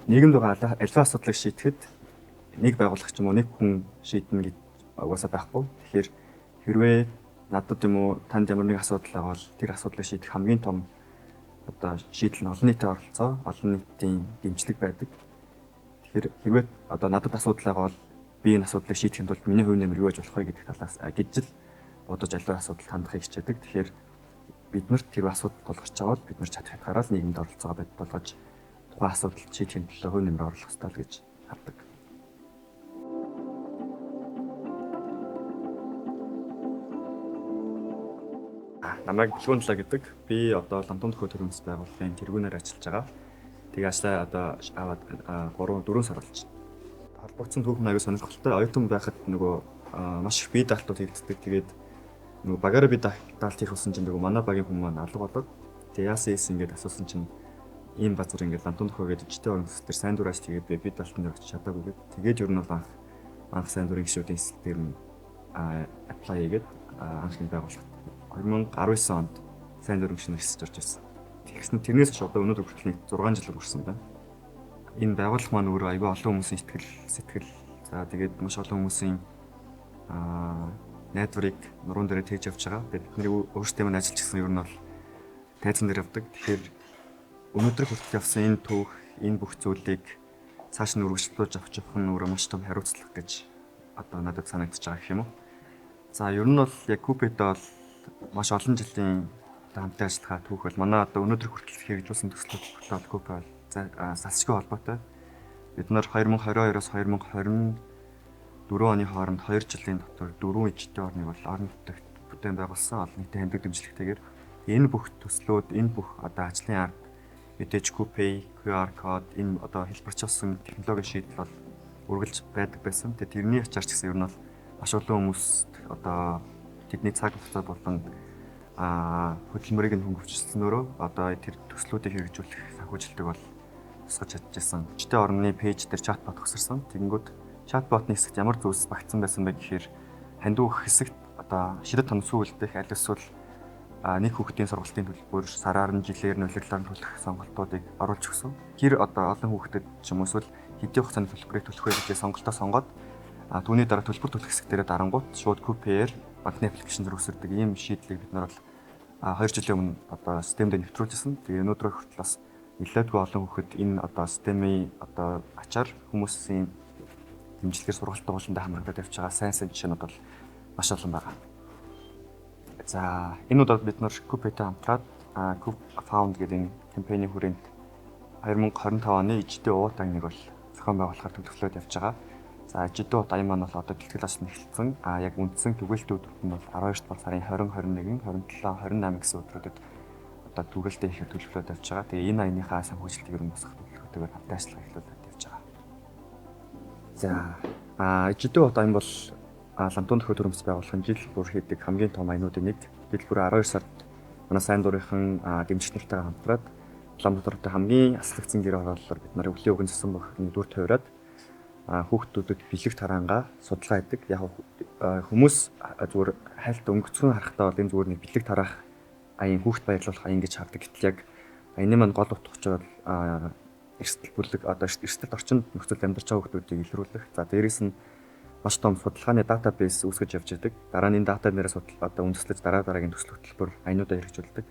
Нийгэмд байгаа аливаа асуудлыг шийдэхэд нэг байгууллага ч юм уу нэг хүн шийднэ гэж угаасаа байхгүй. Тэгэхээр хэрвээ надад юм уу танд ямар нэг асуудал байгаа бол тэр асуудлыг шийдэх хамгийн том одоо шийдэл нь олон нийтийн оролцоо, олон нийтийн дэмжлэг байдаг. Тэгэхээр хэрвээ одоо надад асуудал байгаа бол би энэ асуудлыг шийдэхин тулд миний хувь нэмэр юу хийж болох вэ гэдэг талаас гэж л бодож аливаа асуудалд хандахыг хичээдэг. Тэгэхээр бид нарт тэр асуудал тулгарч байгаа бол бид нар чадах хятгаараа л нийгэмд оролцоогоо бод болгож тухайн асуудалд шийдэхин төлөө хувь нэмэр оруулах ёстой л гэж хардаг. Намайг Бэлгүүн Талаа гэдэг. Би одоо Ламтун төхөө төрөмс байгууллагын тэргүүнээр ажиллаж байгаа. Тэгээ ажлаа одоо аваад 3 4 сар болж байна. Холбогдсон түүх нь аягүй сонирхолтой. Оюутан байхад нөгөө маш их бие даалтууд хийгддэг. Тэгээд нөгөө багаараа бие даалт хийх болсон чинь нөгөө манай багийн хүмүүс маань алга болоод тэгээ яасан ийсэн ингээд асуусан чинь ийм газар ингээд Ламтун төхөө гэдэг жижигтэй орон зай дээр сайн дураач тэгээд би даалтан дээр очиж чадаагүй гээд тэгээд ер нь бол анх сайн дурын гишүүдийн хэсэг дээр нь apply хийгээд анх энэ байгууллагт 2019 онд сайн дурын гишүүн хэсэж орж ирсэн. Тэгсэн тэрнээс хойш одоо өнөөдөр хүртэл нэг 6 жил өнгөрсөн байна. Энэ байгууллага маань өөрөө айгүй олон хүмүүсийн ихтгэл, сэтгэл за тэгээд маш олон хүмүүсийн найдварыг нуруунд дээрээ тэгж явж байгаа. Тэгээд бидний өөрсдөө маань ажиллаж гисэн ер нь бол тайзан дээр явдаг. Тэгэхээр өнөөдөр хүртэл явсан энэ түүх, энэ бүх зүйлийг цааш нь үргэлжлүүлж авч явах нь өөрөө маш том хариуцлага гэж одоо надад санагдаж байгаа гэх юм уу. За ер нь бол яг Купэд бол маш олон жилийн одоо хамтын ажиллагаа түүх бол манай одоо өнөөдөр хүртэл хэрэгжүүлсэн төслүүд бол Купэ бол салшгүй холбоотой. Бид нар 2022-оос 2024 оны хооронд 2 жилийн дотор 4 ижтэй орныг бол орон нутагт бүтээн байгуулсан олон нийтийн хамдаг дэмжлэгтэйгээр энэ бүх төслүүд, энэ бүх одоо ажлын ард мэдээж Купэ, QR код энэ одоо хэлбэрчилсэн технологийн шийдэл бол үргэлж байдаг байсан. Тэгээ тэрний ачаар ч гэсэн ер нь бол маш олон хүмүүст одоо тэдний цаг хугацаа болон хөдөлмөрийг нь хөнгөвчлснөөрөө одоо тэр төслүүдийг хэрэгжүүлэх санхүүжилтийг бол тусгаж чадчихсан. Жижигтэй орны пэйж дээр чатбот төгсөрсөн. Тэгэнгүүт чатботны хэсэгт ямар зүйлс багтсан байсан бэ гэхээр хандив өгөх хэсэгт одоо шидэт тонцсон үлдэх аль эсвэл нэг хүүхдийн сургалтын төлбөр сараар нь жилээр нь улирлаар нь төлөх сонголтуудыг оруулж өгсөн. Тэр одоо олон хүүхдэд ч юм уу эсвэл хэдийн хугацааны төлбөрийг төлөх вэ гэж сонголтоо сонгоод түүний дараа төлбөр төлөх хэсэг дээрээ дарангуут шууд QPR банкны аппликейшн рүү өсөрдөг ийм шийдлийг бид нар бол 2 жилийн өмнө одоо системдээ нэвтрүүлжсэн. Тэгээ өнөөдөр хүртэл бас нэлээдгүй олон хүүхэд энэ одоо системийн одоо ачаар хүмүүсийн дэмжлэгээр сургалт тууландаа хамрагдаад явж байгаа сайн сайн жишээнүүд бол маш олон байгаа. За энэ удаад бид нар Купэтэй хамтраад Куп Found гэдэг энэ кампанийн хүрээнд 2025 оны ижидээ уут аян нэг бол зохион байгуулахаар төлөвлөлөд явж байгаа. За ижидээ уут аян маань бол одоо бэлтгэл ажил нь эхэлсэн. Яг үндсэн түгэлтийн өдрүүд нь бол 12 дугаар сарын 20, 21, 27, 28 гэсэн өдрүүдэд одоо түгэлтээ ихээр төлөвлөлөд явж байгаа. Тэгээ энэ аяныхаа санхүүжилтийг ер нь босгох төлөвлөгөөтэйгээр хамтын ажиллагаа эхлүүлээд явж байгаа. За ижидээ уут аян бол Ламтун төхөө төрөмс байгууллагын жил бүр хийдэг хамгийн том аянуудын нэг. Жил бүр 12 сард манай сайн дурынхан дэмжигч нартайгаа хамтраад Улаанбаатарт хамгийн аслагдсан гэр хорооллоор бид нарыг өвлийн өгөн зассан бүхний дүр тойроод хүүхдүүдэд бэлэг тараангаа судалгаа хийдэг. Яг хүмүүс зүгээр хайлт өнгөцгөн харахтаа бол энэ зүгээр нэг бэлэг тараах аян хүүхд баярлуулах аян гэж хардаг. Гэтэл яг аяны маань гол утга учир бол эрсдэл бүлэг одоо эрсдэлт орчинд нөхцөлд амьдарч байгаа хүүхдүүдийг илрүүлэх. За дээрэс нь маш том судалгааны датабейс үүсгэж явж байдаг. Дараа нь энэ дата нэрээ судал одоо үндэслэж дараа дараагийн төсөл хөтөлбөр аянуудаа хэрэгжүүлдэг.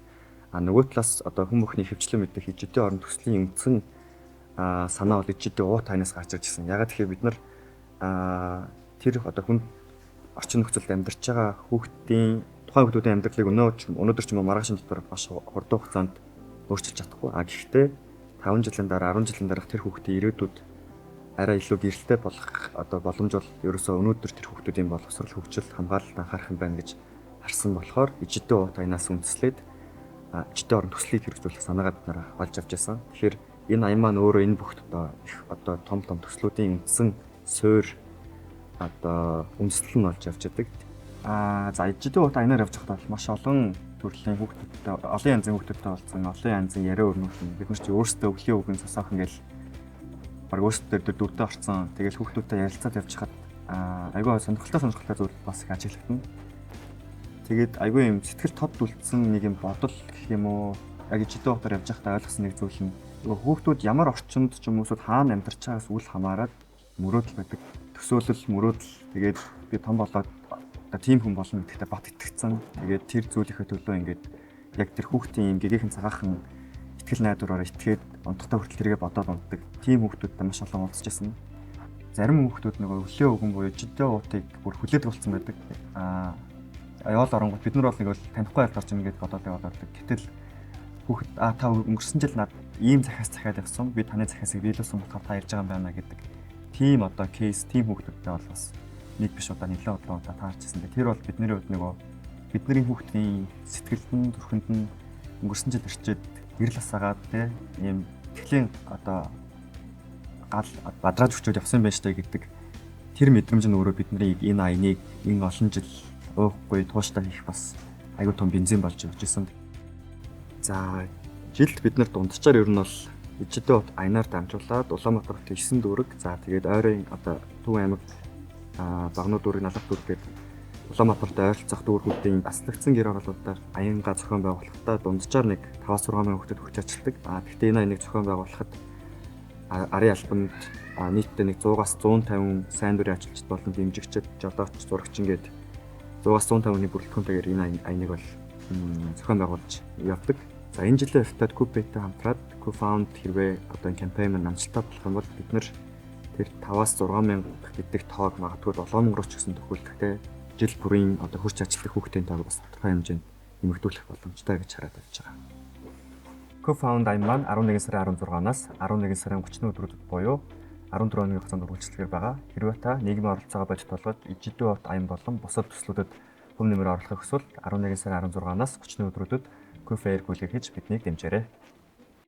Нөгөө талаас одоо хүн бүхний хөвчлэн мэдэх ижидээ орон төслийн үндсэн санаа бол ижидээ уут айнаас гарч ирж ирсэн. Ягаад тэгэхээр бид нар тэр одоо хүн орчин нөхцөлд амьдарч байгаа хүүхдийн тухайн хүүхдүүдийн амьдралыг өнөөдөр ч юм уу маргааш дотор маш хурдан хугацаанд өөрчилж чадахгүй. Гэхдээ 5 жилийн дараа 10 жилийн дараах тэр хүүхдийн ирээдүйд арай илүү гэрэлтэй болох одоо боломж бол ерөөсөө өнөөдөр тэр хүүхдүүдийн боловсрол хөгжил хамгаалалт анхаарах юм байна гэж харсан болохоор ижидээ уут аянаас үндэслээд ижидээ орон төслийг хэрэгжүүлэх санаагаа бид нар олж авч байсан. Тэгэхээр энэ аян маань өөрөө энэ бүх одоо их одоо том том төслүүдийн үндсэн суур одоо үндэслэл нь болж явж байдаг. За ижидээ уут аянаар явж байхдаа маш олон төрлийн хүүхдүүдтэй олон янзын хүүхдүүдтэй уулзсан, олон янзын яриа өрнүүлсэн. Бид нар чи өөрсдөө өвлийн үгэн сосоохон гэл баг өөрсдөө дээр дүүтэй орцсон. Тэгэл хүүхдүүдтэй ярилцаад явж хахад айгүй сонирхолтой зүйл бас их ажиглагдана. Тэгээд айгүй юм сэтгэл тод үлдсэн нэг юм бодол гэх юм уу? Яг ижидээ хотоор явж байхдаа ойлгосон нэг зүйл нь Хүүхдүүд ямар орчинд ч юм уу эсвэл хаана амьдарч байгаас үл хамааран мөрөөдөл байдаг. Төсөөлөл, мөрөөдөл, тэгээд би том болоод одоо тийм хүн болно гэдэгтээ бат итгэцэн. Тэгээд тэр зүйлийнхээ төлөө ингээд яг тэр хүүхдийн юм гэгээгэн цагаахан итгэл найдвараар итгээд унтахтаа хүртэл тэргээ бодоод унтдаг. Тийм хүүхдүүдтэй маш олон уулзч байсан. Зарим хүүхдүүд нөгөө өглөө өгөн буюу жидээ уутыг бүр хүлээдэг болсон байдаг. Яваал оронгууд бид нар бол нэг бол танихгүй айлгарч юм гээд бодоод яваад ордог. Гэтэл хүүхэд та өнгөрсөн жил над ийм захиас захиад явсан. Би таны захиасыг биелүүлсэн болохоор та ирж байгаа юм байна гэдэг. Тийм одоо case, тийм хүүхдүүдтэй бол бас нэг биш удаа, нэлээд удаа таарч ирсэн. Тэр бол бидний хувьд нөгөө бидний хүүхдийн сэтгэлд нь, зүрхэнд нь өнгөрсөн жил ирчээд гэрэл асаагаад те ийм итгэлийн одоо гал бадрааж өчөөд явсан байж таа гэдэг тэр мэдрэмж нь өөрөө бидний энэ аяныг энэ олон жил уухгүй тууштай хийх бас аюу том бензин болж явж исэн. За, жилд бид нар дунджаар ер нь бол Ижидээ хот аянаар дамжуулаад Улаанбаатар хотын 9 дүүрэг, за тэгээд ойрын одоо Төв аймаг, Багнуу дүүрэг, Налах дүүрэг гээд Улаанбаатарт ойролцоох дүүргүүдийн таслагдсан гэр ороолуудаар аянга зохион байгуулахдаа дунджаар нэг 5-6 мянган хүүхдэд хүрч ажилтдаг. Гэхдээ энэ аяныг зохион байгуулахад арын албанд нийтдээ нэг 100-аас 150 сайн дурын ажилчид болон дэмжигчид, жолооч, зурагчин гээд 100-аас 150-ны бүрэлдэхүүнтэйгээр энэ аяныг бол зохион байгуулж явдаг. За, энэ жилийн хувьд KUPAY-тэй хамтраад KUFound хэрвээ одоо энэ кампань маань амжилттай болох юм бол бид нар тэр 5-аас 6 мянга гэдэг тоог магадгүй 7 мянга руу ч гэсэн төхүүлэхтэй жил бүрийн одоо хурц ажилтдаг хүүхдийн тоог бас тодорхой хэмжээнд нэмэгдүүлэх боломжтой гэж хараад явж байгаа. KUFound аян маань 11 сарын 16-наас 11 сарын 30-ны өдрүүдэд буюу 14 хоногийн хугацаанд үргэлжлэхээр байгаа. Хэрвээ та нийгмийн оролцоогоо бодит болгож Ижидүү хот аян болон бусад төслүүдэд хөв нэмэр оруулахыг хүсвэл 11 сарын 16-наас 30-ны өдрүүдэд KUFair гүйлгээ хийж биднийг дэмжээрэй.